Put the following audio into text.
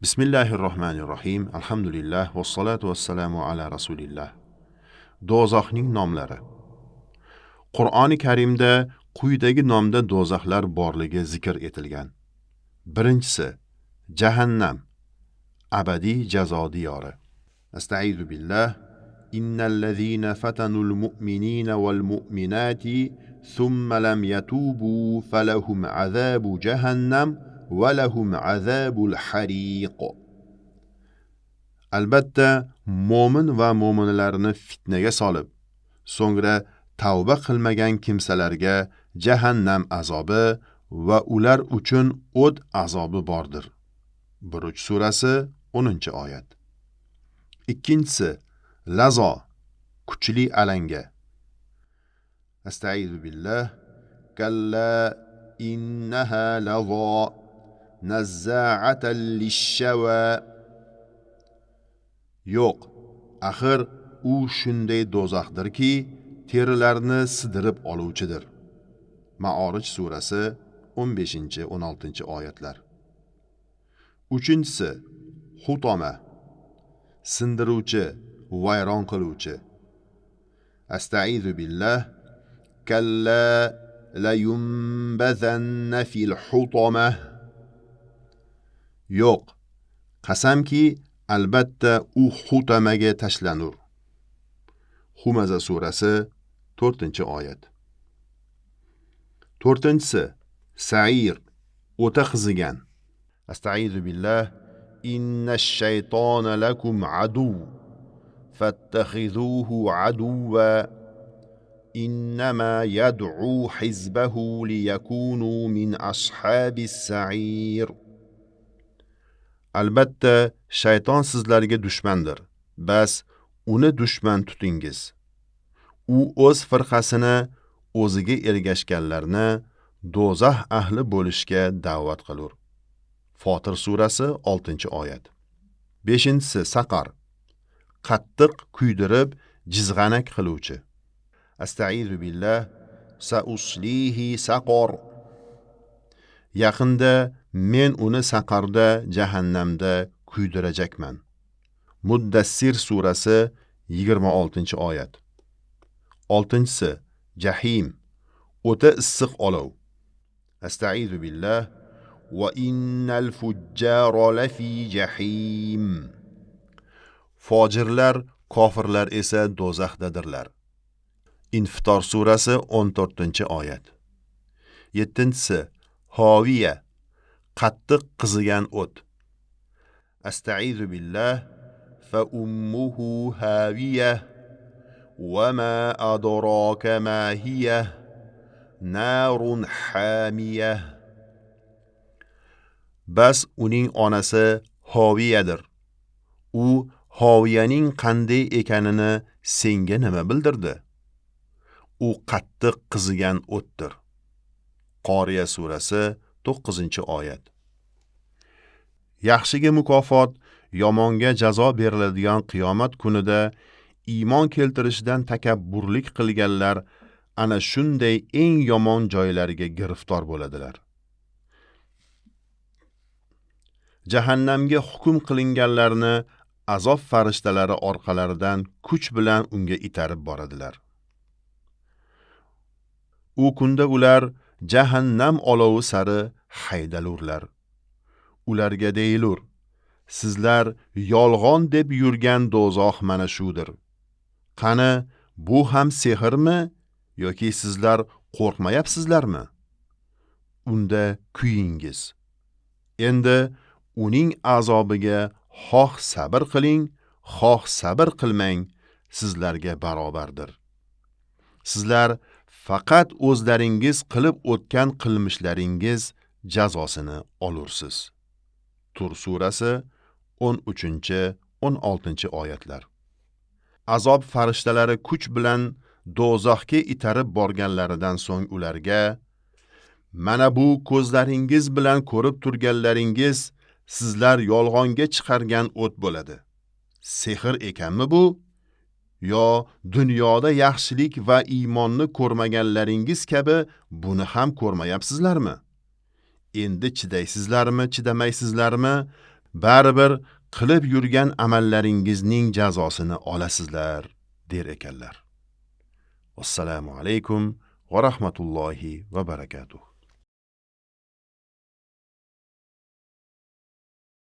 Bismillahirrohmanirrohim. Alhamdulillah vassalotu vassalamu ala rasulillah. Do'zaxning nomlari. Qur'oni Karimda quyidagi nomda do'zaxlar borligi zikr etilgan. Birinchisi jahannam, abadiy jazo diyori. Astaizu billah. Innallazina fatanul mu'minina wal mu'minati thumma lam yatubu falahum azabu jahannam va lahum azabul hariq. Albatta mo'min va mo'minalarni fitnaga solib, so'ngra tavba qilmagan kimsalarga jahannam azobi va ular uchun o't azobi bordir. Buruj surasi 10-oyat. Ikkinchisi lazo, kuchli alanga. Astaizu billah. Kalla innaha lazo nazza'atan lish-shawa. Yo'q, axir u shunday do'zaxdirki, terilarni sidirib oluvchidir. Ma'orij surasi 15-16 oyatlar. Uchinchisi hutoma, sindiruvchi, vayron qiluvchi. Astaizu billah. Kalla la yunbazanna fil hutoma. Yo'q, qasamki, albatta u hutamaga tashlanur. Humaza surasi 4-oyat. To'rtinchisi sair, o'ta qizigan. Astaizu billah. Innash shaytona lakum aduv fattakhizuhu aduwwa innama yad'u hizbahu liyakunu min ashabis sa'ir. Albatta shayton sizlarga dushmandir. Bas uni dushman tutingiz. U o'z firqasini, o'ziga ergashganlarni do'zax ahli bo'lishga da'vat qilur. Fotir surasi 6-oyat. Beshinchisi saqar, qattiq kuydirib jizg'anak qiluvchi. Astaizu billah. Sauslihi saqor. Yaqinda men uni saqarda, jahannamda kuydirajakman. Muddassir surasi 26-oyat. Oltinchisi jahim, o'ta issiq olov. Astaizu billah. Va innal fujjara lafi jahim. Fojirlar, kofirlar esa do'zaxdadirlar. Infitor surasi 14-oyat. Yettinchisi hoviya, qattiq qizigan o't. Astaizu billah. Fa ummuhu haviya va ma adraka ma hiya narun hamiya. Bas uning onasi hoviyadir. U hoviyaning qanday ekanini senga nima bildirdi? U qattiq qizigan o'tdir. Qoriya surasi 9-oyat. Yaxshiga mukofot, yomonga jazo beriladigan qiyomat kunida iymon keltirishdan takabburlik qilganlar ana shunday eng yomon joylarga giriftor bo'ladilar. Jahannamga hukm qilinganlarni azob farishtalari orqalaridan kuch bilan unga itarib boradilar. U kunda ular jahannam olovi sari haydalurlar. Ularga deyilur: sizlar yolg'on deb yurgan do'zax mana shudir. Qani, bu ham sehrmi yoki sizlar qo'rqmayapsizlarmi? Unda kuyingiz. Endi uning azobiga xoh sabr qiling, xoh sabr qilmang, sizlarga barobardir. Sizlar faqat o'zlaringiz qilib o'tgan qilmishlaringiz jazosini olursiz. Tur surasi 13-16 oyatlar. Azob farishtalari kuch bilan do'zaxga itarib borganlaridan so'ng ularga: mana bu ko'zlaringiz bilan ko'rib turganlaringiz sizlar yolg'onga chiqargan o't bo'ladi. Sehr ekanmi bu? Yo dunyoda yaxshilik va iymonni ko'rmaganlaringiz kabi buni ham ko'rmayapsizlarmi? Endi chidaysizlarmi, chidamaysizlarmi? Baribir qilib yurgan amallaringizning jazosini olasizlar, der ekanlar. Assalomu alaykum va rahmatullohi va barakatuh.